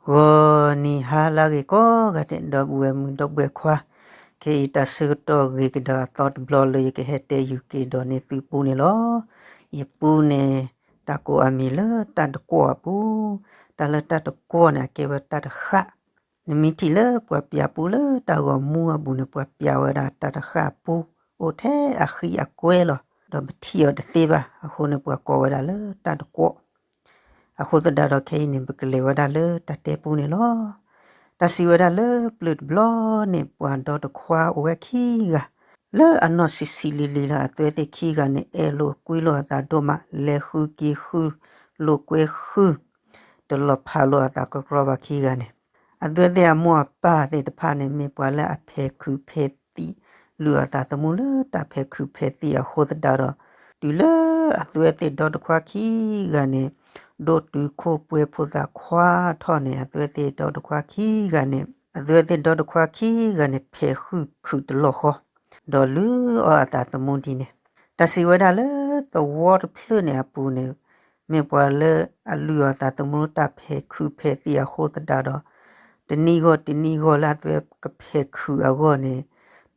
ဂီၤနံၤဟါလၢအဂ့ၤကိးဂၤဒဲး ဒီပုၢ်ဝဲၢ်မုၣ်ဒီပုၢ်ဝဲၢ်ခွါ, ခဲအံၤတၢ်ဆၢကတီၢ်ဂ့ၤကဒီးအသီတဘျီလၢယကဟဲတဲယူၤက့ၤဒီးန့ၢ်သုပူန့ၣ်လီၤ. ယပူန့ၣ် တၢ်ကိးအမံၤလၢတၢ်တကွီၣ်အပူ, တၢ်လၢတၢ်တကွီၣ်န့ၣ် အကဲဝဲတၢ်တဃၣ် နမ့ၢ်ထံၣ်လၢပှၤပျးပူလၢတၢ်ဂီၤမူအပူၤန့ၣ် ပှၤပျးဝဲဒၣ်တၢ်တဃၣ်အပူ, အိၣ်ထဲအဃံအကွဲလီၤ, ဒီးပထံၣ်အီၤတသ့ဘၣ်. အဃိန့ၣ် ပှၤကိးဝဲဒၣ်လၢတၢ်တကွီၣ်. အဃိသတးဒီးခဲအံၤန့ၣ် ပကလဲၤဝဲဒၣ်လၢတၢ်တဲပူန့ၣ်လီၤ. တၢ်စံးဝဲဒၣ်လၢပျၢၤတဘျီန့ၣ် ပှၤဒီတခွါအိၣ်ဝဲခံဂၤ, လၢအနီၢ်ဆံးဆံးလံၤလံၤလီၤ. အသုဝဲသ့ၣ်ခံဂၤန့ၣ် အဲၣ်လိာ်ကွံလိာ်အသးဒိၣ်မး, လဲၤဃုက့ၤဃု, လိာ်ကွဲဃု, တလီၤဖးလိာ်အသးကြီကြီဘၣ်ခံဂၤန့ၣ်. အသုဝဲသ့ၣ်အမိၢ်အပၢ်သ့ၣ်တဖၣ်န့ၣ် မ့ၢ်ပှၤလၢအဖံးခုးဖံးသံး လုၢ်အသးသမူလၢတၢ်ဖံးခုးဖံးသံးအဃိသတးဒီး, တုၤလၢအသုဝဲသ့ၣ်ဒီတခွါခံဂၤန့ၣ် ဒိၣ်တုာ်ခိၣ်ပှဲၤဖိသၣ်ခွါထီၣ်န့ၣ် အသုဝဲသ့ၣ်ဒီတခွါခံဂၤန့ၣ်, အသုဝဲသ့ၣ်ဒီတခွါခံဂၤန့ၣ် ဖံးခုးခုးတလီၢ်ဃီ, ဒီးလုၢ်အီၣ်အသးသမူဒ်န့ၣ်. တၢ်စံးဝဲဒၣ်လၢသဝီတဖျၢၣ်န့ၣ်အပူၤန့ၣ် မ့ၢ်ပှၤလၢအလုၢ်အီၣ်အသးသမူလၢတၢ်ဖံးခုးဖံးသံးအဃိသတးဒီး, တနံၣ်ဂီၢ်တနံၣ်ဂီၢ်လၢအသုဝဲကဖံးခုးအဂီၢ်န့ၣ်,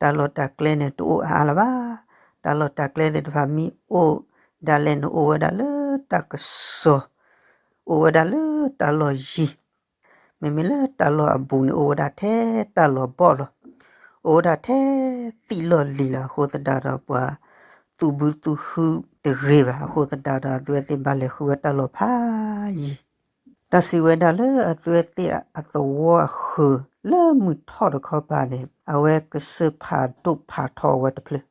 တၢ်လီၢ်တၢ်ကျဲန့ၣ် တအိၣ်အါအါလၢၤဘၣ်. တၢ်လီၢ်တၢ်ကျဲသ့ၣ်တဖၣ်မ့ၢ်အိၣ်ဒၣ်လဲာ်န့ၣ် အိၣ်ဝဲဒၣ်လၢတၢ်ကစီၤ, အိၣ်ဝဲဒၣ်လၢတၢ်လီၢ်ယံၤ, မ့မ့ၢ်လၢတၢ်လီၢ်အဘူးန့ၣ် အိၣ်ဝဲဒၣ်ထဲတၢ်လီၢ်ဘီၣ်လီၤ. အိၣ်ဝဲဒၣ်ထဲသံၣ်လီၢ်လံၤလီၤ. အဃိသတးဒီးပှၤသူၣ်ဘုသူၣ်ဟုတဂ့ၤဘၣ်. အဃိသတးဒီးအသုဝဲသ့ၣ်ဘၣ်လဲၤဃုဝဲတၢ်လီၢ်ဖးယံၤ. တၢ်စံးဝဲဒၣ်လၢအသုဝဲသ့ၣ်အသဝီအဃၢၤလၢမုၢ်ထီၣ်တခီပၤန့ၣ် အဝဲကစၢၢ်ဖးဒိၣ်ဖးထီဝဲတဖျၢၣ်,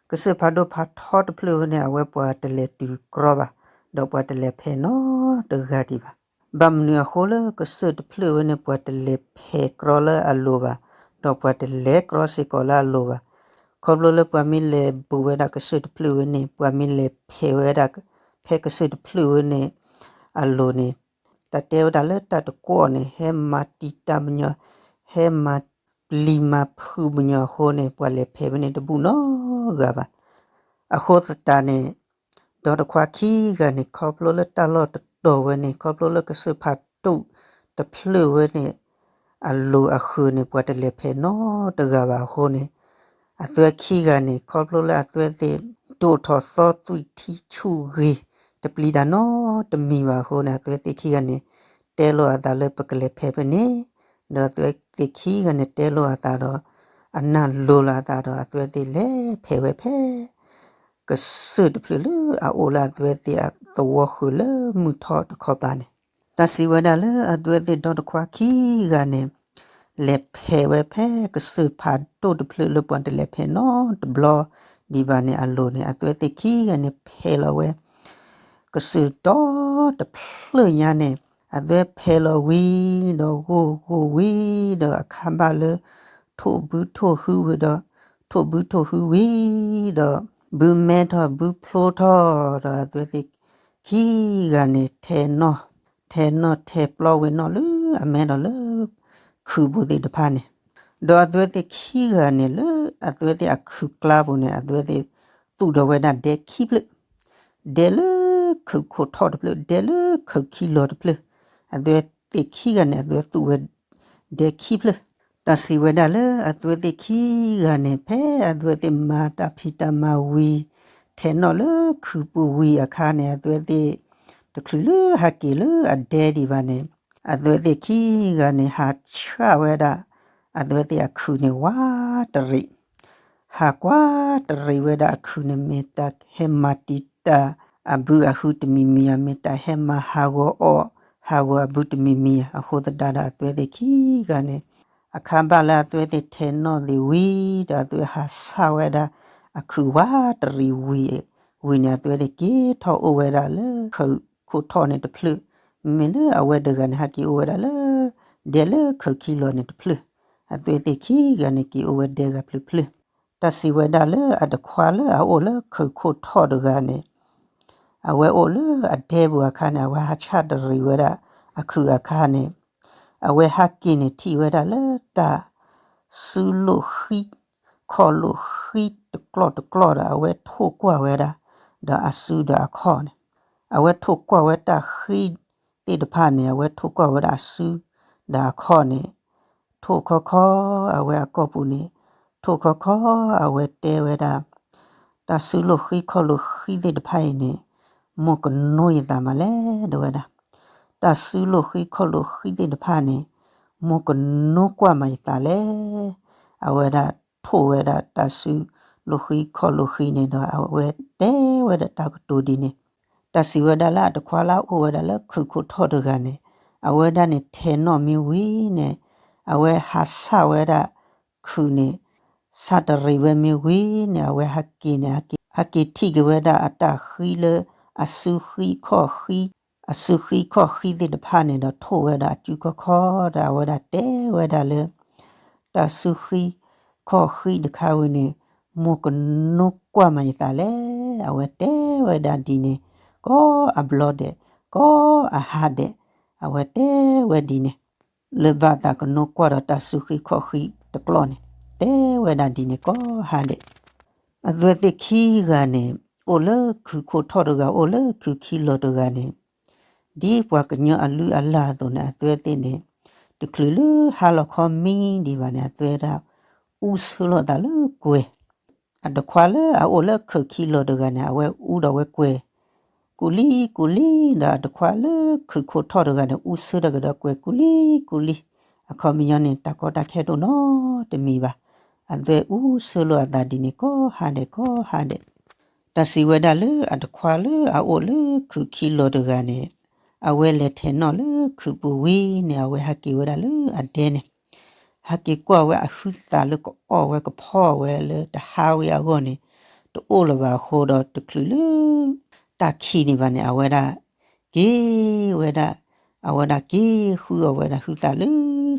ကစၢၢ်ဖးဒိၣ်ဖးထီတဖျၢၣ်ဝဲန့ၣ် အဝဲပှၤတလဲၤတုၤကြီဘၣ်, ဒီးပှၤတလဲၤဖဲးနီတဂၤဒံးဘၣ်. ဘၣ်မနုၤအဃိလၢကစၢၢ်တဖျၢၣ်ဝဲန့ၣ် ပှၤတလဲၤဖဲးကြီလၢအလိၤဘၣ်, ဒီးပှၤတလဲၤကြီစ့ၢ်ကီးလၢအလိၤဘၣ်. ခီဖျိလၢပှၤမ့ၢ်လဲၤဘူးဝဲဒၣ်ကစၢၢ်တဖျၢၣ်ဝဲန့ၣ် ပှၤမ့ၢ်လဲၤဖဲးဝဲဒၣ် ဖဲကစၢၢ်တဖျၢၣ်ဝဲန့ၣ် အလိၤန့ၣ်, တၢ်တဲဝဲဒၣ်လၢတၢ်တကွီၣ်န့ၣ် ဟဲမၤတံာ်တာ်ပညီ, ဟဲမၤပျံၤမၤဖုးပညီအဃိန့ၣ် ပှၤလဲၤဖဲးဝဲန့ၣ်တဘူၣ်နီတဂၤဘၣ်. အဃိသတးန့ၣ် ဒီတခွါခံဂၤန့ၣ် ခီဖျိလၢတၢ်လီၢ်တတီၤဝဲန့ၣ် ခီဖျိလၢကစၢၢ်ဖးဒိၣ်တဖျၢၣ်ဝဲန့ၣ် အလိၤအဃၢၤန့ၣ် ပှၤတလဲၤဖဲးနီတဂၤဘၣ်အဃိန့ၣ်, အသုဝဲခံဂၤန့ၣ် ခီဖျိလၢအသုဝဲသ့ၣ် ဒိၣ်ထီၣ်သီသွံၣ်ထံဆူၣ်ဂ့ၤ တပျံၤတၢ်နီတမံၤဘၣ်အဃိန့ၣ် အသုဝဲသ့ၣ်ခံဂၤန့ၣ် တဲလိာ်အသးလၢပကလဲၤဖဲးဖဲန့ၣ်, ဒီးအသုဝဲသ့ၣ်ခံဂၤန့ၣ် တဲလိာ်အသးဒီး အနၢ်လိၤလီၤအသးဒီး အသုဝဲသ့ၣ်လဲၤဖဲးဝဲဖဲ ကစၢၢ်တဖျၢၣ်လၢအအိၣ်လၢအသုဝဲသ့ၣ်အသဝီဃၢၤလၢမုၢ်ထီၣ်တခီပၤန့ၣ်, တၢ်စံးဝဲဒၣ်လၢအသုဝဲသ့ၣ်ဒီတခွါခံဂၤန့ၣ် လဲၤဖဲးဝဲဖဲကစၢၢ်ဖးဒိၣ်တဖျၢၣ်လၢပှၤတလဲၤဖဲးနီတဘျီဒံးဘၣ်န့ၣ်အလိၤန့ၣ် အသုဝဲသ့ၣ်ခံဂၤန့ၣ် ဖဲးလီၤဝဲ ကစၢၢ်ဒီတဖျၢၣ်ညါန့ၣ် အသုဝဲဖဲးလီၤဝံၤဒီး ဂိၢ်ဂိၢ်ဝံၤဒီး အခါဘၣ်လၢ ထိၣ်ဘုထိၣ်ဟုဝံၤဒီး ထိၣ်ဘုထိၣ်ဟုဝံၤဒီး ဘုမဲထီၣ်ဘုဖျိထီၣ်ဒီး အသုဝဲသ့ၣ်ခံဂၤန့ၣ် ထဲနီၣ် ထဲနီၣ်ထဲပျီဝဲနီၣ်လၢအမဲဒီးလၢ ခုးပူၤသ့ၣ်တဖၣ်န့ၣ်, ဒီးအသုဝဲသ့ၣ်ခံဂၤန့ၣ် လၢအသုဝဲသ့ၣ်အခုးကျါပူၤန့ၣ် အသုဝဲသ့ၣ်သူၣ်ထီၣ်ဝဲဒၣ်ဒဲခံဖျၢၣ်, ဒဲလၢခုးခိၣ်ထီၣ်တဖျၢၣ် ဒဲလၢခုးခံလီၤတဖျၢၣ်, အသုဝဲသ့ၣ်ခံဂၤန့ၣ် အသုဝဲသူၣ်ဝဲ ဒဲခံဖျၢၣ်, တၢ်စံးဝဲဒၣ်လၢအသုဝဲသ့ၣ်ခံဂၤန့ၣ် ဖဲအသုဝဲသ့ၣ်မၤတၢ်ဖံးတၢ်မၤဝံၤ ထဲနီၣ်လၢခုးပူၤဝံၤအခါန့ၣ် အသုဝဲသ့ၣ် တချုးလၢဟဲက့ၤလၢအဒဲဒံးဘၣ်န့ၣ် အသုဝဲသ့ၣ်ခံဂၤန့ၣ် ဟးဆှၣ်ဝဲဒၣ် အသုဝဲသ့ၣ်အခုးန့ၣ်ဝးတရံး ဟးကွၢ်တရံးဝဲဒၣ်အခုးန့ၣ် မ့ၢ်တၢ်ဟဲမၤတံာ်တာ်အဘုအဟုတမံၤမံၤဧါ, မ့ၢ်တၢ်ဟဲမၤဟးဂီၤအီၣ်ဟးဂီၤအဘုတမံၤမံၤဧါ, အဃိသတးဒီးအသုဝဲသ့ၣ်ခံဂၤန့ၣ် အခါဘၣ်လၢအသုဝဲသ့ၣ်ထဲနီၣ်သ့ၣ်ဝံၤ ဒီးအသုဝဲဟးဆှၣ်ဝဲဒၣ်အခုးဝးတရံးဝံၤ ဝံၤန့ၣ် အသုဝဲသ့ၣ်က့ၤထီၣ်အိၣ်ဝဲဒၣ်လၢခုးခိၣ်ထီၣ်န့ၣ်တဖျၢၣ်, မ့မ့ၢ်လၢအဝဲတဂၤန့ၣ် ဟဲက့ၤအိၣ်ဝဲဒၣ်လၢ ဒဲလၢခုးခံလီၤန့ၣ်တဖျၢၣ်, အသုဝဲသ့ၣ်ခံဂၤန့ၣ် က့ၤအိၣ်ဝဲဒဲဂၤဖျၢၣ်ဖျၢၣ်, တၢ်စံးဝဲဒၣ်လၢအတခွါလၢအအိၣ်လၢခုးခိၣ်ထီၣ်တဂၤန့ၣ် အဝဲအိၣ်လၢအဒဲပူၤအခါန့ၣ် အဝဲဟးဆှၣ်တရံးဝဲဒၣ်အခုးအခါန့ၣ် အဝဲဟဲက့ၤန့ၣ်ထံၣ်ဝဲဒၣ်လၢတၢ်စုလိၣ်ဃံ ခီၣ်လိၣ်ဃံတကျီၢ်တကျီၢ်ဒီး အဝဲထိၣ်ကွၢ်ဝဲဒၣ် ဒီးအစုဒီးအခီၣ်န့ၣ်, အဝဲထိၣ်ကွၢ်ဝဲတၢ်ဃံသ့ၣ်တဖၣ်န့ၣ် အဝဲထိၣ်ကွၢ်ဝဲဒၣ်အစု ဒီးအခီၣ်န့ၣ် ထိၣ်ခီခီ အဝဲအကိာ်ပူၤန့ၣ် ထိၣ်ခီခီ အဝဲတဲဝဲဒၣ် တၢ်စုလိာ်ဃံခီၣ်လိာ်ဃံသ့ၣ်တဖၣ်အံၤန့ၣ် မိၢ်ကနိယသးမးလဲၣ် တဲဝဲဒၣ်. တၢ်စုလိာ်ဃံခီၣ်လိာ်ဃံသ့ၣ်တဖၣ်န့ၣ် မိၢ်ကနိကွၢ်မးယသးလဲၣ်. အဝဲဒၣ်ထိၣ်ဝဲဒၣ်တၢ်စုလိာ်ဃံခီၣ်လိာ်ဃံန့ၣ်ဒီး အဝဲတဲဝဲဒၣ်တၢ်ကတိၤဒ်န့ၣ်, တၢ်စံးဝဲဒၣ်လၢအတခွါလၢအအိၣ်ဝဲဒၣ်လၢခုးခိၣ်ထီၣ်တဂၤန့ၣ် အဝဲဒၣ်န့ၣ်ထဲးနီၣ်မ့ၢ်ဝံၤန့ၣ် အဝဲဟးဆၣ်ဝဲဒၣ်ခုးန့ၣ် ဆၣ်တရံးဝဲမ့ၢ်ဝံၤန့ၣ် အဝဲဟဲက့ၤန့ၣ် ဟဲက့ၤထံၣ်က့ၤဝဲဒၣ်အတၢ်ဃံလၢအစုဃံခီၣ်ဃံ အစုဃံခီၣ်ဃံသ့ၣ်တဖၣ်န့ၣ်ဒီး ထိၣ်ဝဲဒၣ်အစုခီခီဒီး အဝဲဒၣ်တဲဝဲဒၣ်လၢ တၢ်စုဃံခီၣ်ဃံတခါဝံၤန့ၣ် မိၢ်ကနိကွၢ်မးယသးလဲၣ်. အဝဲတဲဝဲဒၣ်ဒ်န့ၣ် ကိးအဘျီဒဲး ကိးအဟါဒဲး အဝဲတဲဝဲဒ်န့ၣ် လၢဘၣ်သးကနိကွၢ်ဒီးတၢ်စုဃံခီၣ်ဃံတကျီၢ်န့ၣ် တဲဝဲဒၣ်ဒ်န့ၣ်ကိးဟါဒဲး. အသွဲသ့ၣ်ခံဂၤန့ၣ် အိၣ်လၢခုးခိၣ်ထီၣ်တဂၤ အိၣ်လၢခုးခံလီၤတဂၤန့ၣ် ဒ်ပှၤကညီအလုၢ်အလၢ်အသိးန့ၣ် အသွဲသ့ၣ်န့ၣ် တချုးလၢဟါလီၤခီမံဒံးဘၣ်န့ၣ် အသွဲဒၣ် အူဆၢလီၤအသးလၢကွဲၤ အတခွါလၢအအိၣ်လၢခုးခံလီၤတဂၤန့ၣ် အဝဲအူဒီးဝဲကွဲၤ ကူးလံကူးလံဒီး အတခွါလၢခုးခိၣ်ထီၣ်တဂၤန့ၣ် အူဆၢတၢ်ကဒီးကွဲၤကူးလံကူးလံ အခီပညီန့ၣ် တၢ်ကီတၢ်ခဲတအိၣ်နီတမံၤဘၣ်. အသွဲအူဆၢလီၤအသးဒ်န့ၣ်ကိးဟါဒဲးကိးဟါဒဲး တၢ်စံးဝဲဒၣ်လၢအတခွါလၢအအိၣ်လၢခုးခံလီၤတဂၤန့ၣ် အဝဲလဲၤထဲးနီၣ်လၢခုးပူၤဝံၤန့ၣ် အဝဲဟဲက့ၤဝဲဒၣ်လၢအဒဲန့ၣ် ဟဲက့ၤကွၢ်ဝဲအဟုသးလၢကအီၣ်ဝဲကဖီအီၣ်ဝဲလၢတဟါဝံၤအဂီၢ်န့ၣ် တအိၣ်လၢၤဘၣ်အဃိဒီး တချုးလၢ တၢ်ခံးန့ၣ်ဘၣ်န့ၣ် အဝဲဒၣ် က့ၤဝဲဒၣ် အဝဲဒၣ်က့ၤဃုအီၣ်ဝဲဒၣ်ဟုသးလၢ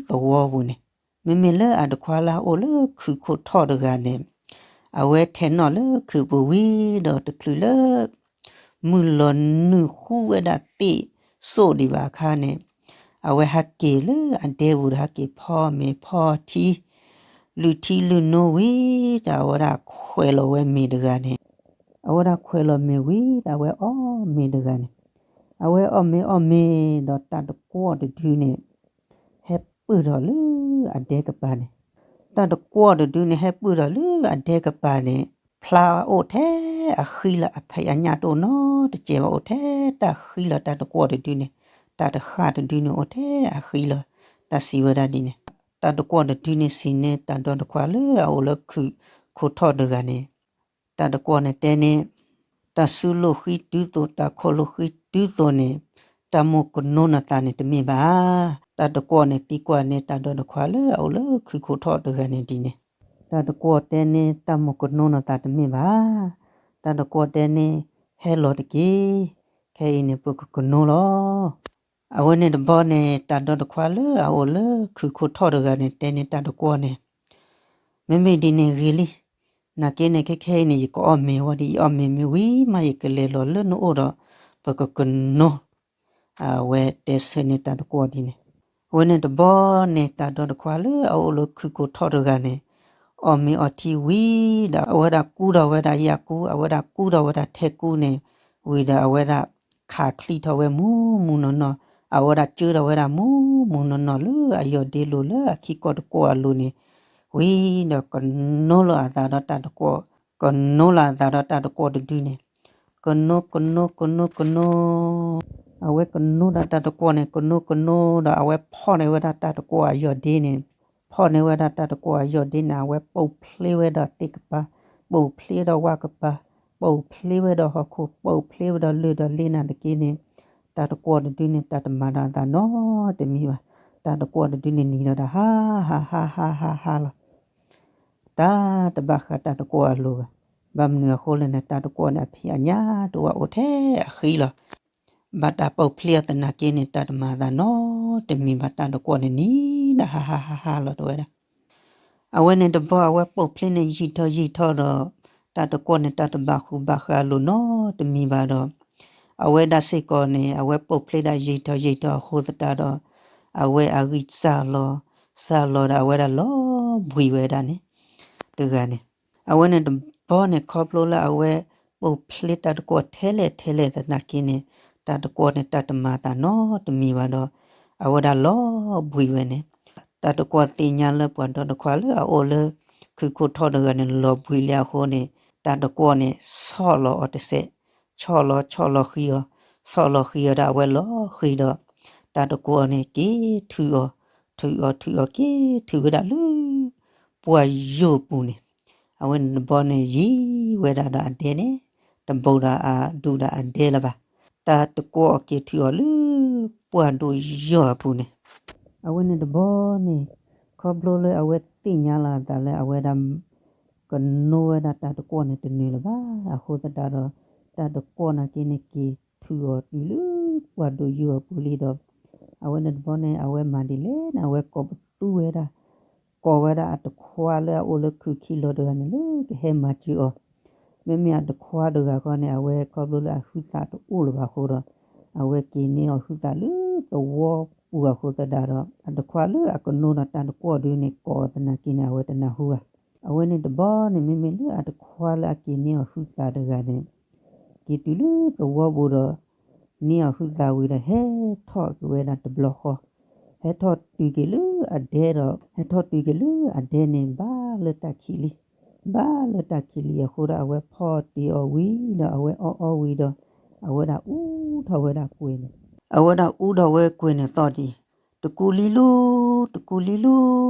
သဝီပူၤန့ၣ် မ့မ့ၢ်လၢအတခွါလၢအအိၣ်လၢခုးခိၣ်ထီၣ်တဂၤန့ၣ် အဝဲထဲးနီၣ်လၢခုးပူၤဝံၤဒီး တချုးလၢ မုၢ်လီၤနုာ်ဃူဝဲဒၣ်သ့ၣ်စိၣ်ဒံးဘၣ်အခါန့ၣ် အဝဲဟဲက့ၤလၢအဒဲပူၤဒီး ဟဲက့ၤဖီမ့ၤဖီထံ လုၢ်ထံလုၢ်နိဝံၤဒီး အဝဲဒၣ်ခွဲးလီၤဝဲမ့ၤတဂၤန့ၣ် အဝဲဒၣ်ခွဲးလီၤမ့ၤဝံၤဒီး အဝဲအီၣ်မ့ၤတဂၤန့ၣ် အဝဲအီၣ်မ့ၤအီၣ်မ့ၤဒီး တၢ်တကွီၣ်တဒုန့ၣ် ဟဲပၢၢ်ထီၣ်လၢအဒဲကပၤန့ၣ် တၢ်တကွီၣ်တဒုန့ၣ် ဟဲပၢၢ်ထီၣ်လၢအဒဲကပၤန့ၣ် ဖျါအိၣ်ထဲအဃံလီၤ အဖံးအညၣ်တအိၣ်နီတစဲးဘၣ် အိၣ်ထဲတၢ်ဃံလီၤ တၢ်တကွီၣ်တဒုန့ၣ် တၢ်တဃၣ်တဒုန့ၣ်အိၣ်ထဲအဃံလီၤ တၢ်စံးဝဲဒၣ်ဒ်န့ၣ် တၢ်တကွီၣ်တဒုန့ၣ်စံးန့ၢ် တၢ်ဒီတခွါလၢအအိၣ်လၢခုးခိၣ်ထီၣ်တဂၤန့ၣ် တၢ်တကွီၣ်န့ၣ်တဲန့ၣ် တၢ်စုလိာ်ဃံတုၤသိး တၢ်ခီၣ်လိာ်ဃံတုၤသိးန့ၣ် တၢ်မိၢ်ကနိနသးန့ၣ်တမ့ၢ်ဘၣ်. တၢ်တကွီၣ်န့ၣ်သံကွၢ်န့ၢ် တၢ်ဒီတခွါလၢအအိၣ်လၢခုးခိၣ်ထီၣ်တဂၤန့ၣ်ဒ်န့ၣ် တၢ်တကွီၣ်တဲန့ၣ် တၢ်မိၢ်ကနိနသးတမ့ၢ်ဘၣ်. တၢ်တကွီၣ်တဲန့ၣ် ဟဲလီၤတက့ၢ်. ခဲအံၤန့ၣ် ပကကနိလီၤ. အဝဲန့ၣ်တဘျီန့ၣ် တၢ်ဒီတခွါလၢအအိၣ်လၢခုးခိၣ်ထီၣ်တဂၤန့ၣ် တဲန့ၢ်တၢ်တကွီၣ်န့ၣ် မ့မ့ၢ်ဒ်န့ၣ်ဂ့ၤလံ. နာ်က့န့ၣ် ခဲခဲအံၤန့ၣ် ယကအီၣ်မ့ၤဝဲဒ် ယအီၣ်မ့ၤမ့ၢ်ဝံၤမး ယကလဲၤလီၤလၢနအိၣ်ဒီး ပကကနိ အဝဲတဲဆၢန့ၢ်တၢ်တကွီၣ်ဒ်န့ၣ်. အဝဲန့ၣ်တဘျီန့ၣ် တၢ်ဒီတခွါလၢအအိၣ်လၢခုးခိၣ်ထီၣ်တဂၤန့ၣ် အီၣ်မ့ၤအီထံဝံၤဒီး အဝဲဒၣ်ကူထီၣ်ဝဲဒၣ်ယၢ်ကူ အဝဲဒၣ်ကူထီၣ်ဝဲဒၣ်ထဲကူန့ၣ် ဝံၤဒီးအဝဲဒၣ်ခးချံထီၣ်ဝဲမူးမူးနီၢ်နီၢ်, အဝဲဒၣ်ကၢထီၣ်ဝဲဒၣ်မူးမူးနီၢ်နီၢ်လၢအယီၢ်ဒ့လိၤလၢအခံကီၢ်တကွီၢ်အလိၤန့ၣ် ဝံၤဒီးကနိလီၤအသးဒီးတၢ်တကွီၢ်, ကနိလီၤအသးဒီးတၢ်တကွီၢ်တဒုန့ၣ်, ကနိကနိကနိကနိ အဝဲကနိဒီးတၢ်တကွီၢ်န့ၣ် ကနိကနိဒီး အဝဲဖီၣ်န့ၢ်ဝဲဒၣ်တၢ်တကွီၢ်အယီၢ်ဒ့န့ၣ်, ဖီၣ်န့ၢ်ဝဲဒၣ်တၢ်တကွီၢ်အယီၢ်ဒ့န့ၣ် အဝဲပိာ်ဖျ့ဝဲဒီးသ့ၣ်ကပၤ, ပိာ်ဖျ့ဒီးဝၣ်ကပၤ, ပိာ်ဖျ့ဝဲဒီးဟီၣ်ခိၣ်, ပိာ်ဖျ့ဝဲဒီးလၢၢ်ဒီးလ့နၤတက့ၢ်န့ၣ်, တၢ်တကွီၢ်တဒုန့ၣ် တၢ်တမၤဒီးအသးနီတမံၤဘၣ်. တၢ်တကွီၢ်တဒုန့ၣ်နံၤဒီးတၢ်ဟါဟါဟါဟါဟါဟါလီၤ. တၢ်တဘၣ်ဃးတၢ်တကွီၢ်အလိၤဘၣ်. ဘၣ်မနုၤအဃိလဲၣ်န့ၣ် တၢ်တကွီၢ်န့ၣ် အဖံးအညၣ်တအိၣ်ဘၣ် အိၣ်ထဲအဃံလီၤ. ဘၣ်တၢ်ပိာ်ဖျ့အီၤသနာ်က့န့ၣ် တၢ်တမၤအသးနီတမံၤဘၣ် တၢ်တကွီၢ်န့ၣ်နံၤဒီးဟါဟါဟါဟါလီၤ တဲဝဲဒၣ်. အဝဲန့ၣ်တဘျီ အဝဲပိာ်ဖျ့န့ၣ်ယံာ်ထီၣ်ယံာ်ထီၣ်ဒီး တၢ်တကွီၢ်န့ၣ် တၢ်တဘၣ်ဃုာ်ဘၣ်ဃးအလိၤနီတမံၤဘၣ်ဒီး အဝဲဒၣ်စ့ၢ်ကီးန့ၣ် အဝဲပိာ်ဖျ့ဒၣ်ယံာ်ထီၣ်ယံာ်ထီၣ်အဃိသတးဒီး အဝဲအဂံၢ်စၢ်လီၤ, စၢ်လီၤဒီးအဝဲဒၣ်လီၤဘှံးဝဲဒၣ်န့ၣ် တဂၤန့ၣ်. အဝဲန့ၣ်တဘျီန့ၣ် ခီဖျိလၢအဝဲပိာ်ဖျ့တၢ်တကွီၢ်ထဲလဲၣ်ထဲလဲၣ်သနာ်က့န့ၣ် တၢ်တကွီၢ်န့ၣ် တၢ်တမၤအသးနီတမံၤဘၣ်ဒီး အဝဲဒၣ်လီၤဘှံးဝဲန့ၣ်, တၢ်တကွီၢ်သ့ၣ်ညါလၢပှၤဒီတခွါလၢအအိၣ်လၢခုခိၣ်ထီၣ်တဂၤန့ၣ် လီၤဘှံးလံအဃိန့ၣ်, တၢ်တကွီၢ်န့ၣ် ဆီၣ်လီၤအီၤတစဲး, ဆီၣ်လီၤဆီၣ်လီၤဃံအီၤ, ဆီၣ်လီၤဃံအီၤဒၣ်အဝဲလီၤဃံဒီး, တၢ်တကွီၢ်န့ၣ်က့ၤထုးအီၤ, ထုးအီၤထုးအီၤက့ၤထုးဝဲဒၣ်လၢ ပှၢ်ယိာ်ပူၤန့ၣ်, အဝဲန့ၣ်တဘီန့ၣ်ယံၤဝဲဒၣ်ဒီးအဒဲန့ၣ်, တဘူးဒီးအဒူၣ်ဒီးအဒဲလၢၤဘၣ်. တၢ်တကွီၢ်က့ၤထုးအီၤလၢ ပှၢ်ဒိၣ်ယိာ်အပူၤန့ၣ်, အဝဲန့ၣ်တဘီန့ၣ်, ခီဖျိလၢအဝဲသ့ၣ်ညါလီၤအသးလၢအဝဲဒၣ် ကနိဝဲဒၣ်တၢ်တကွီၢ်န့ၣ်တနုာ်လၢၤဘၣ်အဃိသတးဒီး, တၢ်တကွီၢ်နာ်က့န့ၣ်က့ၤထုးအီၤတုၤလၢ ပှၢ်ဒိၣ်ယိာ်အပူၤလံဒီး, အဝဲန့ၣ်တဘီန့ၣ် အဝဲမၤဒ်လဲၣ်န့ၣ် အဝဲကိးပသူဝဲဒၣ် ကိးဝဲဒၣ်အတခွါလၢအအိၣ်လၢခုၣ်ခံလီၤတဂၤန့ၣ်လၢကဟဲမၤစၢၤအီၤ, မ့မ့ၢ်အတခွါတဂၤဃီန့ၣ် အဝဲခီဖျိလၢအဟုသးတအိၣ်လၢၤဘၣ်အဃိဒီး, အဝဲက့ၤန့ၢ်အီၤဟုသးလၢသဝီပူၤအဃိသတးဒီး, အတခွါလၢအကနိဒီးတၢ်တကွီၢ်ဒုန့ၣ် ကိးအီၤသနာ်က့န့ၣ် အဝဲတနၢ်ဟူဘၣ်. အဝဲန့ၣ်တဘီန့ၣ် မ့မ့ၢ်လၢအတခွါလၢအက့ၤန့ၢ်အီၤဟုသးတဂၤန့ၣ် က့ၤတုၤလၢသဝီပူၤဒီး, န့ၢ်အီၤဟုသးဝံၤဒီး ဟဲထီၣ်က့ၤဝဲဒၣ်တဘျီဃီ, ဟဲထီၣ်တုၤက့ၤလၢအဒဲဒီး ဟဲထီၣ်တုၤက့ၤလၢအဒဲန့ၣ် ဘၣ်လၢတၢ်ခံးလံ, ဘၣ်လၢတၢ်ခံးလံအဃိဒီး အဝဲဖီၣ်တ့ၢ်အီၤဝံၤဒီး အဝဲအီၣ်အီဝံၤဒီး, အဝဲဒၣ်အူထီၣ်ဝဲဒၣ်ကွဲၤန့ၣ်, အဝဲဒၣ်အူထီၣ်ဝဲကွဲၤန့ၣ်သီၣ်ဒံး, တကူလံလူ, တကူလံလူ,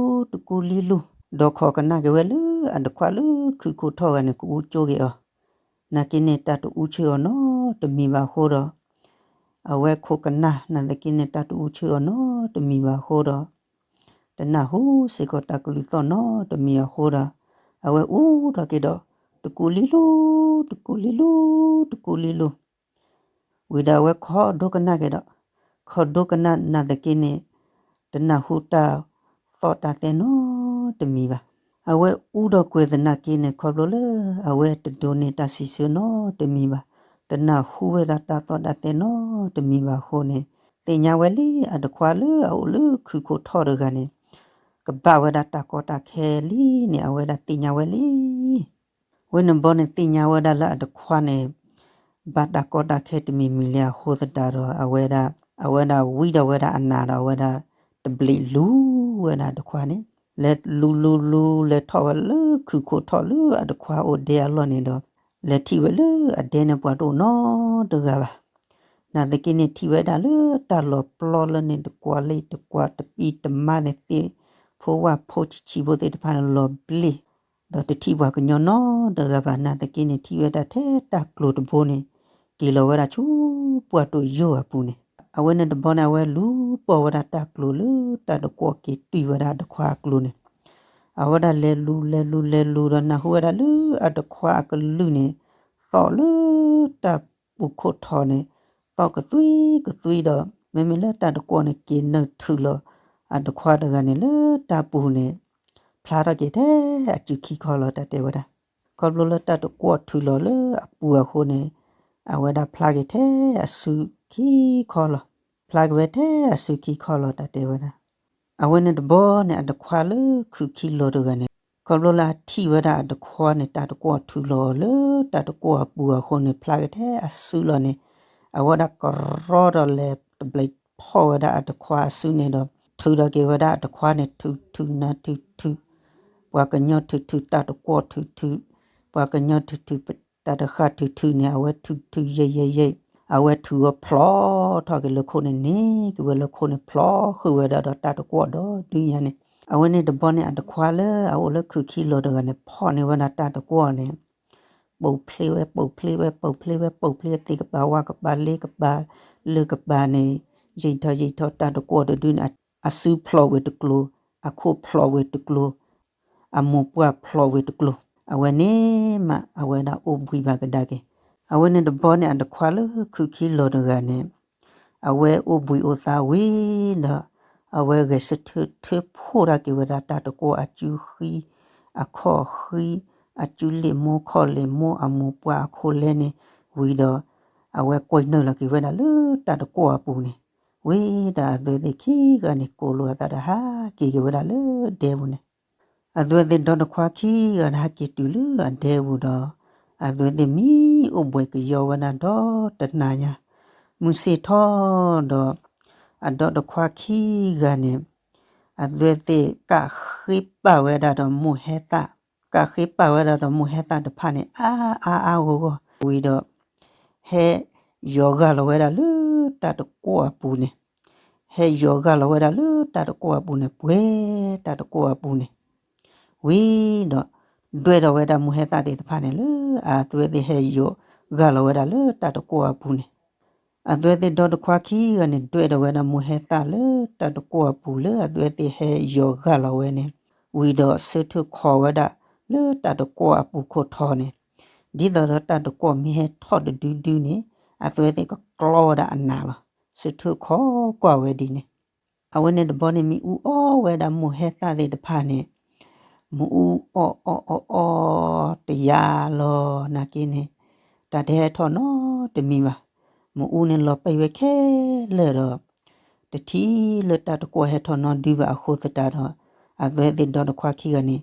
တကူလံလူ, ဒီးခိးကနၣ်က့ၤဝဲလၢအတခွါလၢခုၣ်ခိၣ်ထီၣ်ဂၤန့ၣ် ကအူကၠိက့ၤအီၤ နာ်က့န့ၣ် တၢ်တအူဆၢအီၤနီတမံၤဘၣ်အဃိဒီး, အဝဲခိးကနၣ် နာ်သက့န့ၣ် တၢ်တအူဆၢအီၤနီတမံၤဘၣ်အဃိဒီး, တနၢ်ဟူစ့ၢ်ကီးတၢ်ကလုၢ်သီၣ်နီတမံၤအဃိဒီး, အဝဲအူထီၣ်က့ၤဒီး, တကူလံလူ, တကူလံလူ, တကူလံလူ ဝံၤဒီးအဝဲခိးဒိကနၣ်က့ၤဒီး, ခိးဒိကနၣ်နာ်သက့န့ၣ်, တနၢ်ဟူတၢ်သီၣ်တၢ်သဲနီတမံၤဘၣ်. အဝဲအူဒီးကွဲၤသနာ်က့န့ၣ် ခီဖျိလၢ အဝဲတဒိးန့ၢ်တၢ်စံးဆၢနီတမံၤဘၣ်, တနၢ်ဟူဝဲဒၣ်တၢ်သီၣ်တၢ်သဲနီတမံၤဘၣ်အဃိန့ၣ်, သ့ၣ်ညါဝဲလံအတခွါလၢအအိၣ်လၢခုၣ်ခိၣ်ထီၣ်တဂၤန့ၣ်, ကဘၣ်ဝဲဒၣ်တၢ်ကီတၢ်ခဲလံန့ၣ် အဝဲဒၣ်သ့ၣ်ညါဝဲလံ. ဝဲန့ၣ်ဘီန့ၣ်သ့ၣ်ညါဝဲဒၣ်လၢအတခွါန့ၣ် ဘၣ်တၢ်ကီတၢ်ခဲတမံၤမံၤလံအဃိသတးဒီး အဝဲဒၣ်, အဝဲဒၣ်ဝံဒီးဝဲဒၣ်အနးဒီး အဝဲဒၣ်တဘျံးလူဝဲဒၣ်အတခွါန့ၣ်, လဲၤလူလူလူ လဲၤထီၣ်ဝဲလၢခုၣ်ခိၣ်ထီၣ်လၢအတခွါအိၣ်ဒဲအလီၢ်န့ၣ်ဒီး, လဲၤထံၣ်ဝဲလၢအဒဲန့ၣ်ပှၤတအိၣ်နီတဂၤဘၣ်. နာ်သက့န့ၣ်ထံၣ်ဝဲဒၣ်လၢတၢ်လီၤပျီလၢန့ၣ် တကွၢ်လံတကွၢ် တပံတမါသ့ၣ်သ့ၣ်, ဖိဝၢ်ဖိဆံးဆံးဖိသ့ၣ်တဖၣ်န့ၣ် လီၤဘျ့ၣ် ဒီးတထံၣ်ပှၤကညီနီတဂၤဘၣ်. နာ်သက့န့ၣ် ထံၣ်ဝဲဒၣ်ထဲတၢ်ကျိၤတဘိန့ၣ် က့ၤလီၤဝဲဒၣ်ဆူပှၢ်ဒိၣ်ယိာ်အပူၤန့ၣ်, အဝဲန့ၣ်တဘီန့ၣ် အဝဲလူၤပိာ်ဝဲဒၣ်တၢ်ကျိၤလၢတၢ်တကွီၢ်က့ၤတွံၢ်ဝဲဒၣ်အတခွါအကျိၤန့ၣ်, အဝဲဒၣ်လဲၤလူၤလဲၤလူၤလဲၤလူၤဒီး နၢ်ဟူဝဲဒၣ်လၢအတခွါအကလုၢ်န့ၣ် သီၣ်လၢတၢ်ပူၤခိၣ်ထီၣ်န့ၣ် သီၣ်ကသွံကသွံဒီး မ့မ့ၢ်လၢတၢ်တကွီၢ်န့ၣ် က့ၤနုာ်ထုးလီၤအတခွါတဂၤန့ၣ်လၢတၢ်ပူၤန့ၣ် ဖျါထီၣ်က့ၤထဲအစုခံခီလီၤ တၢ်တဲဝဲဒၣ်. ခီဖျိလၢတၢ်တကွီၢ်ထုးလီၤလၢအပူၤအဃိန့ၣ် အဝဲဒၣ်ဖျါက့ၤထဲအစုခံခီလီၤ. ဖျါက့ၤဝဲထဲအစုခံခီလီၤ တၢ်တဲဝဲဒၣ်. အဝဲန့ၣ်တဘီန့ၣ် အတခွါလၢခုၣ်ခံလီၤတဂၤန့ၣ် ခီဖျိလၢအထံၣ်ဝဲဒၣ်အတခွါန့ၣ် တၢ်တကွီၢ်ထုးလီၤအီၤလၢတၢ်တကွီၢ်အပူၤအဃိန့ၣ် ဖျါက့ၤထဲအစုလီၤန့ၣ် အဝဲဒၣ်ကရီဒီးလဲၤတဘျဲးဖီၣ်ဝဲဒၣ်အတခွါအစုန့ၣ်ဒီး ထုးထီၣ်က့ၤဝဲဒၣ်အတခွါန့ၣ် ထုးထုးနၤထုးထုး, ပှၤကညီထုးထုး တၢ်တကွီၢ်ထုးထုး, ပှၤကညီထုးထုး တၢ်တဃၣ်ထုးထုးန့ၣ် အဝဲထုးထုးယဲၢ်ယဲၢ်ယဲၢ်, အဝဲထုးအီၤဖျိးထီၣ်က့ၤလၢခိၣ်န့ၣ် န့ၢ်က့ၤဝဲလၢခိၣ်န့ၣ် ဖျိးဃုာ်ဝဲဒၣ်ဒီးတၢ်တကွီၢ်ဒီးဒုးညါန့ၣ်. အဝဲန့ၣ်တဘီန့ၣ် အတခွါလၢအအိၣ်လၢခုၣ်ခံလီၤတဂၤန့ၣ် ဖီၣ်န့ၢ်ဝဲဒၣ်တၢ်တကွီၢ်န့ၣ် ပူၤဖျ့ဝဲ ပူၤဖျ့ဝဲ ပူၤဖျ့ဝဲ ပူၤဖျ့သ့ၣ်ကပၤဝၣ်ကပၤလ့ကပၤလၢကပၤန့ၣ် ယံာ်ထီၣ်ယံာ်ထီၣ် တၢ်တကွီၢ်တဒုန့ၣ် အစုဖျိးဝဲတကျိၤ, အခိၣ်ဖျိးဝဲတကျိၤ, အမိၢ်ပှၢ်ဖျိးဝဲတကျိၤ, အဝဲန့ၣ်မး အဝဲဒၣ်အိၣ်ဘှံးဘၣ်ကဒါက့ၤ. အဝဲန့ၣ်တဘီန့ၣ် အတခွါလၢခုၣ်ခံလီၤတဂၤန့ၣ် အဝဲအိၣ်ဘှံးအိၣ်သါဝံၤဒီး အဝဲဂဲၤဆၢထၢၣ်ထၢဖှိၣ်ဒၣ်က့ၤဝဲဒၣ်တၢ်တကွီၢ်အစုဃံ အခီၣ်ဃံ အစုလ့ၣ်မိၢ်ခီၣ်လ့ၣ်မိၢ် အမိၢ်ပှၢ်အခိၣ်လဲန့ၣ်ဝံၤဒီး အဝဲကွံာ်နုာ်လီၤက့ၤဝဲဒၣ်လၢတၢ်တကွီၢ်အပူၤန့ၣ် ဝံၤဒီးအသုဝဲသ့ၣ်ခံဂၤန့ၣ် ကိးလိာ်အသးဒီးဟးက့ၤက့ၤဝဲဒၣ်လၢဒဲပူၤန့ၣ် အသုဝဲသ့ၣ်ဒီတခွါခံဂၤန့ၣ် ဟဲက့ၤတုၤလၢအဒဲပူၤဒီး အသုဝဲသ့ၣ်မံအိၣ်ဘှံးကယီဝဲဒၣ်ဒီတနၤညါ မုၢ်ဆ့ၣ်ထီၣ်ဒီး အဒီတခွါခံဂၤန့ၣ် အသွဲသ့ၣ်ကးဃ့ပာ်ဝဲဒၣ်ဒီးမိၢ်ဟဲသၣ်, ကးဃ့ပာ်ဝဲဒၣ်ဒီးမိၢ်ဟဲသၣ်တဖၣ်န့ၣ် အါအါအါဂီၢ်ဂီၢ်ဝံၤဒီး ဟဲယီၤဂာ်လီၤဝဲဒၣ်လၢတၢ်တကွီၣ်အပူၤန့ၣ်, ဟဲယီၤဂာ်လီၤဝဲဒၣ်လၢတၢ်တကွီၣ်အပူၤန့ၣ် ပှဲၤတၢ်တကွီၣ်အပူၤန့ၣ် ဝံၤဒီး ဒွဲၣ်ထီၣ်ဝဲဒၣ်မိၢ်ဟဲသၣ်သ့ၣ်တဖၣ်န့ၣ်လၢ အသွဲသ့ၣ်ဟဲယီၤဂာ်လီၤဝဲဒၣ်လၢတၢ်တကွီၣ်အပူၤန့ၣ်, အသွဲသ့ၣ်ဒီတခွါခံဂၤန့ၣ် ဒွဲၣ်ထီၣ်ဝဲဒၣ်မိၢ်ဟဲသၣ်လၢတၢ်တကွီၣ်အပူၤလၢအသွဲသ့ၣ်ဟဲယီၤဂာ်လီၤဝဲန့ၣ်, ဝံၤဒီးဆၢထၢၣ်ခိးဝဲဒၣ်လၢတၢ်တကွီၣ်အပူၤခိၣ်ထီန့ၣ်, ဒ်သိးဒီးတၢ်တကွီၣ်မ့ၢ်ဟဲထီၣ်တဒုဒုန့ၣ် အသွဲသ့ၣ်ကကျီဝဲဒၣ်အနးလီၤ. ဆၢထၢၣ်ခိးကွၢ်ဝဲဒ်န့ၣ် အဝဲန့ၣ်တဘျီန့ၣ် မ့ၣ်အူအီၣ်ဝဲဒၣ်မိၢ်ဟဲသၣ်သ့ၣ်တဖၣ်န့ၣ်, မ့ၣ်အူအီၣ်အီၣ်အီၣ်အီၣ်တယါလီၤနာ်က့န့ၣ်, တၢ်တဟဲထီၣ်နီတမံၤဘၣ်. မ့ၣ်အူန့ၣ်လီၤပံာ်ဝဲခဲလၢာ်ဒီး တထံၣ်လၢတၢ်တကွီၣ်ဟဲထီၣ်နီဒုဘၣ်အဃိသတးဒီး အသွဲသ့ၣ်ဒီတခွါခံဂၤန့ၣ်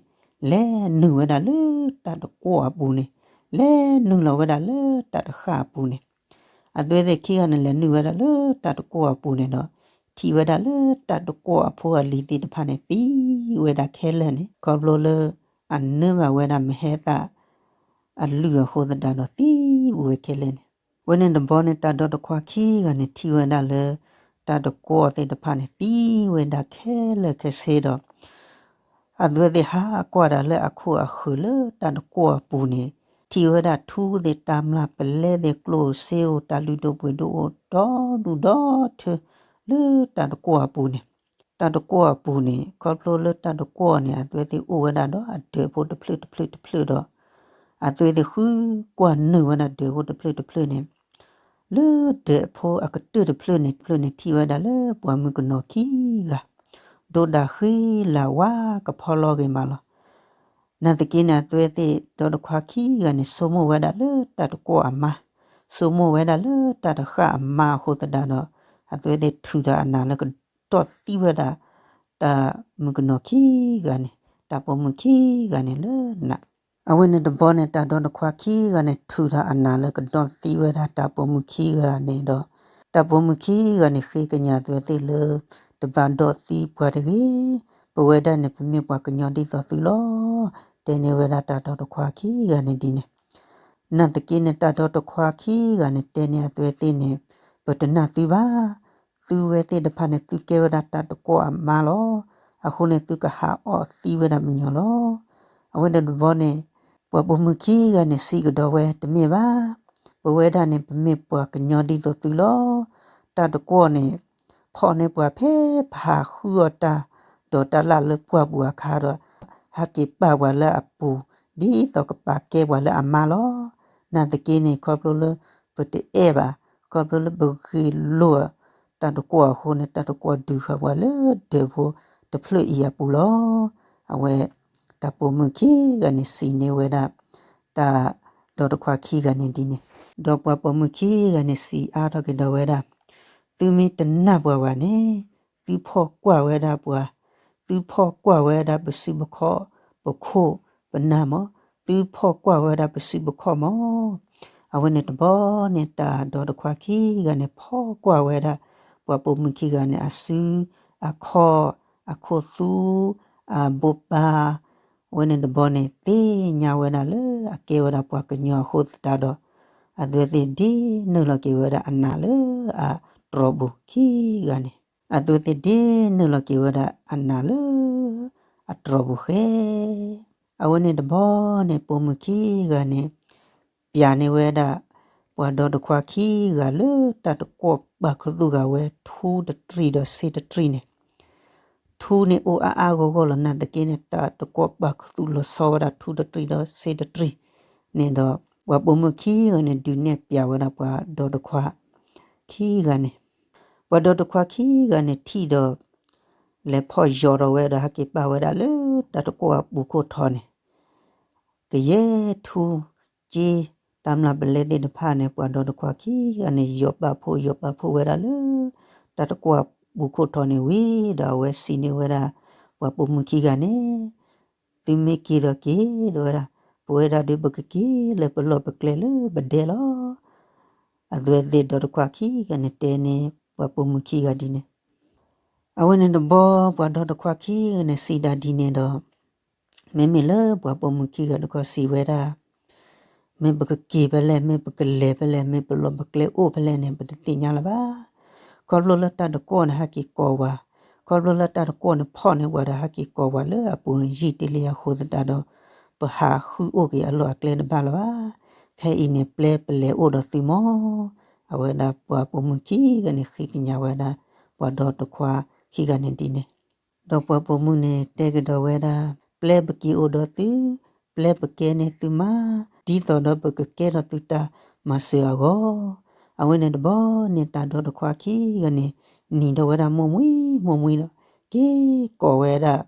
လဲၤနုာ်ဝဲဒၣ်လၢတၢ်တကွီၣ်အပူၤန့ၣ်, လဲၤနုာ်လီၤဝဲဒၣ်လၢတၢ်တဃၣ်အပူၤန့ၣ် အသွဲသ့ၣ်ခံဂၤန့ၣ် လဲၤနုာ်ဝဲဒၣ်လၢတၢ်တကွီၣ်အပူၤန့ၣ်ဒီး ထံၣ်ဝဲဒၣ်လၢတၢ်တကွီၣ်အဖိအလံၤသ့ၣ်တဖၣ်န့ၣ် သံဝဲဒၣ်ခဲလၢာ်န့ၣ် ခီဖျိလၢ အနၢဘၣ်ဝဲဒၣ်မ့ၢ်ဟဲသၣ် အလုၢ်အဃိသတးဒီးသံဝဲခဲလၢာ်န့ၣ်, ဝဲန့ၣ်တဘျီန့ၣ် တၢ်ဒီတခွါခံဂၤန့ၣ် ထံၣ်ဝဲဒၣ်လၢ တၢ်တကွီၣ်သ့ၣ်တဖၣ်န့ၣ် သံဝဲဒၣ်ခဲလၢာ်ခဲဆ့ဒီး အသွဲသ့ၣ်ဟးကွၢ်ဒၣ်လၢအခိၣ်အဃၢၤလၢတၢ်တကွီၣ်အပူၤန့ၣ် ထံၣ်ဝဲဒၣ်ထူသ့ၣ်တၢ်မျၢ်ပလဲသ့ၣ်ကျိၣ်စ့အိၣ်တၢ်လုၢ်ဒိၣ်ပှ့ၤဒိၣ်အိၣ်ဒီဒူၣ်ဒီထၢ လၢတၢ်တကွီၣ်အပူၤန့ၣ်, တၢ်တကွီၣ်အပူၤန့ၣ် ခီဖျိလၢတၢ်တကွီၣ်န့ၣ် အသွဲသ့ၣ်အိၣ်ဝဲဒၣ်ဒီးအဒၢးဖိတဖျၢၣ်တဖျၢၣ်တဖျၢၣ်ဒီး အသွဲသ့ၣ်ဃုကွၢ်နုာ်ဝဲဒၣ်ဒၢးဖိတဖျၢၣ်တဖျၢၣ်န့ၣ် လၢဒၢးအဖိအကတၢၢ်တဖျၢၣ်န့ၣ် တဖျၢၣ်န့ၣ် ထံၣ်ဝဲဒၣ်လၢပှၤမုၣ်ကနီၤခံဂၤ ဒိးဒၣ်ဃ့လၢဝါကဖီလီၤဂ့ၤမးလီၤ. နာ်သက့န့ၣ် အသွဲသ့ၣ်ဒီတခွါခံဂၤန့ၣ် ဆိကမိၣ်ဝဲဒၣ်လၢတၢ်တကွီၣ်အမါ, ဆိကမိၣ်ဝဲဒၣ်လၢတၢ်တဃၣ်အမါအဃိသတးဒီး အသွဲသ့ၣ်ထုးထီၣ်အနၢ်လၢကဒီၣ်သံဝဲဒၣ် တၢ်မုၣ်ကနီၤခံဂၤန့ၣ်, တၢ်ပိာ်မုၣ်ခံဂၤန့ၣ်လၢနး အဝဲန့ၣ်တဘျီန့ၣ် တၢ်ဒီတခွါခံဂၤန့ၣ် ထုးထီၣ်အနၢ်လၢကဒီၣ်သံဝဲဒၣ်တၢ်ပိာ်မုၣ်ခံဂၤန့ၣ်ဒီး တၢ်ပိာ်မုၣ်ခံဂၤန့ၣ် ဃ့ကညးအသွဲသ့ၣ်လၢ တဘၣ်ဒီၣ်သံပှၤတဂ့ၤ, ပဝဲဒၣ်န့ၣ် ပမ့ၢ်ပှၤကညီဒ်သိးသုလီၤ. တဲန့ၢ်ဝဲဒၣ်တၢ်ဒီတခွါခံဂၤန့ၣ်ဒ်န့ၣ်, နာ်သက့န့ၣ် တၢ်ဒီတခွါခံဂၤန့ၣ် တဲန့ၢ်အသွဲသ့ၣ်န့ၣ် ပတနာ်သုဘၣ် သုဝဲသ့ၣ်တဖၣ်န့ၣ် သုကဲဝဲဒၣ်တၢ်တကွီၣ်အမါလီၤ. အဃိန့ၣ် သုကဟးအီၣ်သံဝဲဒၣ်ပညီလီၤ. အဝဲန့ၣ်တဘျီန့ၣ် ပှၤပိာ်မုၣ်ခံဂၤန့ၣ် စံးကဒီးဝဲ တမ့ၢ်ဘၣ်, ပဝဲဒၣ်န့ၣ် ပမ့ၢ်ပှၤကညီဒ်သိးသုလီၤ. တၢ်တကွီၣ်န့ၣ် ဖီၣ်န့ၢ်ပှၤဖဲပဟးဃုအီၣ်တၢ် ဒီးတၢ်လၢ်လၢပှၢ်ပူၤအခါဒီး ဟဲက့ၤပာ်ပှၤလၢအပူၤ ဒ်သိးကပာ်ကဲပှၤလၢအမါလီၤ. နာ်သက့န့ၣ် ခီဖျိလၢပတအဲၣ်ဘၣ်, ခီဖျိလၢပဂ့ၤလိာ် တၢ်တကွီၣ်အဃိန့ၣ် တၢ်တကွီၣ်ဒုးဃာ်ပှၤလၢဒၢးဖိတဖျၢၣ်အံၤအပူၤလီၤ. အဝဲ တၢ်ပိာ်မုၣ်ခံဂၤန့ၣ် စံးန့ၢ်ဝဲဒၣ် တၢ်ဒီတခွါခံဂၤန့ၣ်ဒ်န့ၣ်, ဒီးပှၤပိာ်မုၣ်ခံဂၤန့ၣ် စံးအါထီၣ်က့ၤဒီးဝဲဒၣ်, သုမ့ၢ်တနာ်ပှၤဘၣ်န့ၣ် သုဖီၣ်ကွၢ်ဝဲဒၣ်ပှၤ, သုဖီၣ်ကွၢ်ဝဲဒၣ်ပစုပခီၣ်ပခိၣ်ပနၢ်မး, သုဖီၣ်ကွၢ်ဝဲဒၣ်ပစုပခီၣ်မး. အဝဲန့ၣ်တဘျီန့ၣ် တၢ်ဒီတခွါခံဂၤန့ၣ် ဖီၣ်ကွၢ်ဝဲဒၣ် ပှၤပိာ်မုၣ်ခံဂၤန့ၣ် အစု အခီၣ် အခိၣ်သူ အဘိးပၢ်, အဝဲန့ၣ်တဘျီန့ၣ် သ့ၣ်ညါဝဲဒၣ်လၢအကဲဝဲဒၣ်ပှၤကညီအဃိသတးဒီး အသွဲသ့ၣ်ဒ့နုာ်လီၤက့ၤဝဲဒၣ်အနၢ်လၢအတြီၤပူၤခံဂၤန့ၣ်, အသွဲသ့ၣ်ဒ့နုာ်လီၤက့ၤဝဲဒၣ်အနၢ်လၢအတြီၤပူၤဃဲ အဝဲန့ၣ်တဘျီန့ၣ် ပိာ်မုၣ်ခံဂၤန့ၣ် ပျးန့ၢ်ဝဲဒၣ် ပှၤဒီတခွါခံဂၤလၢတၢ်တကွီၣ်ပာ်ခူသူၣ်ဂာ်ဝဲ ထူတတြံၢ်ဒီးစ့တတြံၢ်န့ၣ်, ထူန့ၣ်အိၣ်အါအါဂီၢ်ဂီၢ်လီၤ. နာ်သက့န့ၣ် တၢ်တကွီၣ်ပာ်ခူသူၣ်လီၤဆီဝဲဒၣ်ထူတတြံၢ်ဒီးစ့တတြံၢ်န့ၣ်ဒီး ပှၤပိာ်မုၣ်ခံဂၤန့ၣ် ဒုးနဲၣ်ပျးဝဲဒၣ်ပှၤဒီတခွါခံဂၤန့ၣ်, ပှၤဒီတခွါခံဂၤန့ၣ်ထံၣ်ဒီး လဲၤဖီၣ်ယီၤထီၣ်ဝဲဒီး ဟဲက့ၤပာ်ဝဲဒၣ်လၢတၢ်တကွီၣ်အပူၤခိၣ်ထီန့ၣ် ကယဲၢ်ထူ စ့ တၢ်မျၢ်ပလဲသ့ၣ်တဖၣ်န့ၣ် ပှၤဒီတခွါခံဂၤန့ၣ် ယီၤပာ်ဖှိၣ်ယီၤပာ်ဖှိၣ်ဝဲဒၣ်လၢ တၢ်တကွီၣ်ပူၤခိၣ်ထီန့ၣ်ဝံၤဒီး အဝဲစံးန့ၢ်ဝဲဒၣ် ပှၤပိာ်မုၣ်ခံဂၤန့ၣ်, သုမ့ၢ်က့ၤဒီးက့ၤ တဲဝဲဒၣ်, ပဝဲဒၣ်ဒီးပကက့ၤလၢပလီၢ်ပကျဲလၢပဒဲလီၤ. အသွဲသ့ၣ်ဒီတခွါခံဂၤန့ၣ် တဲန့ၢ်ပှၤပိာ်မုၣ်ခံဂၤဒ်န့ၣ် အဝဲန့ၣ်တဘျီ ပှၤဒီတခွါခံဂၤန့ၣ် စံးဒၣ်ဒ်န့ၣ်ဒီး မ့မ့ၢ်လၢပှၤပိာ်မုၣ်ခံဂၤတခီစံးဝဲဒၣ်, မ့ၢ်ပကက့ၤဖဲလဲၣ်, မ့ၢ်ပကလဲၤဖဲလဲၣ်, မ့ၢ်ပလီၢ်ပကျဲအိၣ်ဖဲလဲၣ်န့ၣ် ပတသ့ၣ်ညါလၢၤဘၣ်. ခီဖျိလၢတၢ်တကွီၣ်န့ၣ်ဟဲက့ၤကိးဝဲ, ခီဖျိလၢတၢ်တကွီၣ်န့ၣ်ဖီၣ်န့ၢ်ဝဲဒီး ဟဲက့ၤကိးဝဲလၢအပူၤန့ၣ် ယံာ်တ့ၢ်လံအဃိသတးဒီး ပဟးဃုအိၣ်က့ၤအလီၢ်အကျဲတဘၣ်လၢၤဘၣ်. ခဲအံၤန့ၣ် ပျဲပလဲၤအိၣ်ဒီးသုမၢ်. အဝဲဒၣ်ပှၤပိာ်မုၣ်ခံဂၤန့ၣ် ဃ့ကညးဝဲဒၣ် ပှၤဒီတခွါခံဂၤန့ၣ်ဒ်န့ၣ် ဒီးပှၤပိာ်မုၣ်န့ၣ်တဲကဒီးဝဲဒၣ်, ပျဲပက့ၤအိၣ်ဒီးသု, ပျဲပကဲန့ၢ်သုမၢ်, ဒ်သိးဒီးပကကဲထီၣ်သုတၢ်မၤစၢၤအဂီၢ်. အဝဲန့ၣ်တဘျီန့ၣ် တၢ်ဒီတခွါခံဂၤန့ၣ် နံၤဒီးဝဲဒၣ်မိၢ်မှံမိၢ်မှံဒီး က့ၤကိးဝဲဒၣ်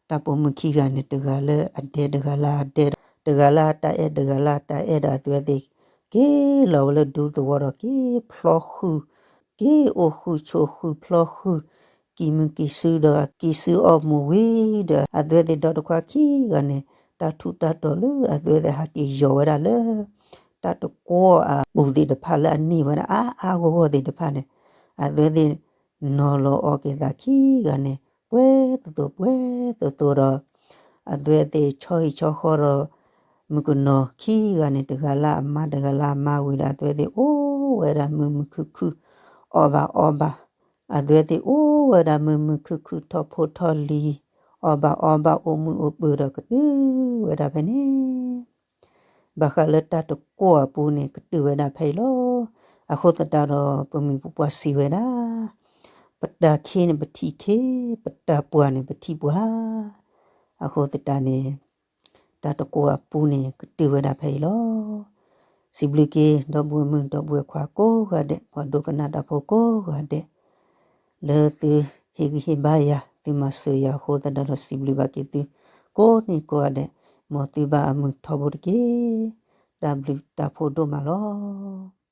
တၢ်ပိာ်မုၣ်ခံဂၤန့ၣ် တဂၤလၢအဒဲ တဂၤလၢအဒဲ, တဂၤလၢအတၢ်အဲၣ် တဂၤလၢအတၢ်အဲၣ်ဒီး အသုဝဲသ့ၣ် က့ၤလီၤဝဲလၢဒူသဝီဒီး က့ၤဖျီဃုာ်, က့ၤအိၣ်ဃုာ်ဆိးဃုာ်ဖျီဃုာ်, ကံၢ်မုၢ်ကံၢ်စုဒီး ကံၢ်စုအီၣ်မူၤဝံၤဒီး အသုဝဲသ့ၣ်ဒီတခွါခံဂၤန့ၣ် တၢ်ထူးတၢ်တီၤလၢအသုဝဲသ့ၣ်ဟဲက့ၤယီၤဝဲဒၣ်လၢ တၢ်တကွီၣ်အပူၤသ့ၣ်တဖၣ်လၢအန့ၢ်ဝဲဒၣ်အါအါဂီၢ်ဂီၢ်သ့ၣ်တဖၣ်န့ၣ် အသုဝဲသ့ၣ် နီၤလီၤအီၤက့ၤသးခံဂၤန့ၣ် ပှဲၤသိးသိးပှဲၤသိးသိးဒီး အသုဝဲသ့ၣ်ဆီဟံၣ်ဆီဃီဒီး မုၣ်ကနီၤခံဂၤန့ၣ် တဂၤလၢအမါ တဂၤလၢအမါဝံၤဒီး အသုဝဲသ့ၣ်အိၣ်ဝဲဒၣ်မုာ်မုာ်ခုၣ်ခုၣ် အီၣ်ဘၣ်အီဘၣ်, အသုဝဲသ့ၣ်အိၣ်ဝဲဒၣ်မုာ်မုာ်ခုၣ်ခုၣ် ထီၣ်ဖိထီၣ်လံၤ အီၣ်ဘၣ်အီဘၣ် အိၣ်မုာ်အိၣ်ပၢၤဒီးကတုၤဝဲဒၣ်ဖဲန့ၣ် ဘၣ်ဃးလၢတၢ်တကွီၣ်အပူၤန့ၣ် ကတုၤဝဲဒၣ်ဖဲအံၤလီၤ. အဃိသတးဒီး ပမိၢ်ပပၢ်စံးဝဲဒၣ်, ပတၢ်ခ့န့ၣ်ပထံၣ်ခ့, ပတၢ်ပှၢ်န့ၣ်ပထံၣ်ပှၢ်. အဃိသတးန့ၣ် တၢ်တကွီၣ်အပူၤန့ၣ် ကတုၤဝဲဒၣ်ဖဲအံၤလီၤ. စံးဘျုးက့ၤ ဒီပုၢ်ဝဲၢ်မုၣ် ဒီပုၢ်ဝဲၢ်ခွါကိးဂၤဒဲး ပှၤဒိကနၣ်တၢ်ဖိကိးဂၤဒဲး လၢသုဟ့ၣ်ဂံၢ်ဟ့ၣ်ဘါယၤ သုမၤစၢၤယၤအဃိသတးဒီး စံးဘျုးဘၣ်က့ၤသု ကိးနံၤကိးဂၤဒဲး, မ်သုဘၣ်အမုာ်ထီဘိတက့ၢ်. တၢ်ဘျုးတၢ်ဖှိၣ်ဒိၣ်မးလီၤ.